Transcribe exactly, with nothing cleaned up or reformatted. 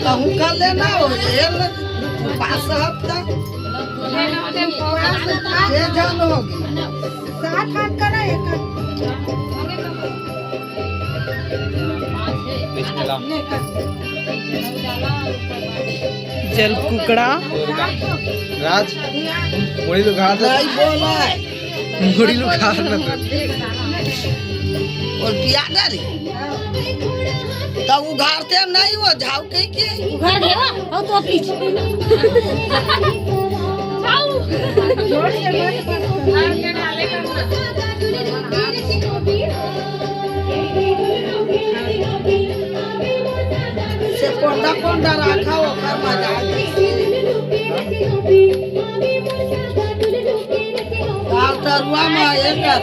कहूँ का लेना हो, ये पाँच हफ्ता। ये जान होगी। सात हाथ करा एक। जल कुकड़ा। राज, मुड़ी तो घाट दे। नहीं बोला है। मुड़ी लुका रहा था। और पिया डाली। तो उघारते नहीं हो, झाव के के। उघार देवा, और तो पीछे। जाओ। जोर से मत पकड़। से कोंडा कोंडा रखा, ओकर मजा आ जाए। दाल तरुआ में एकर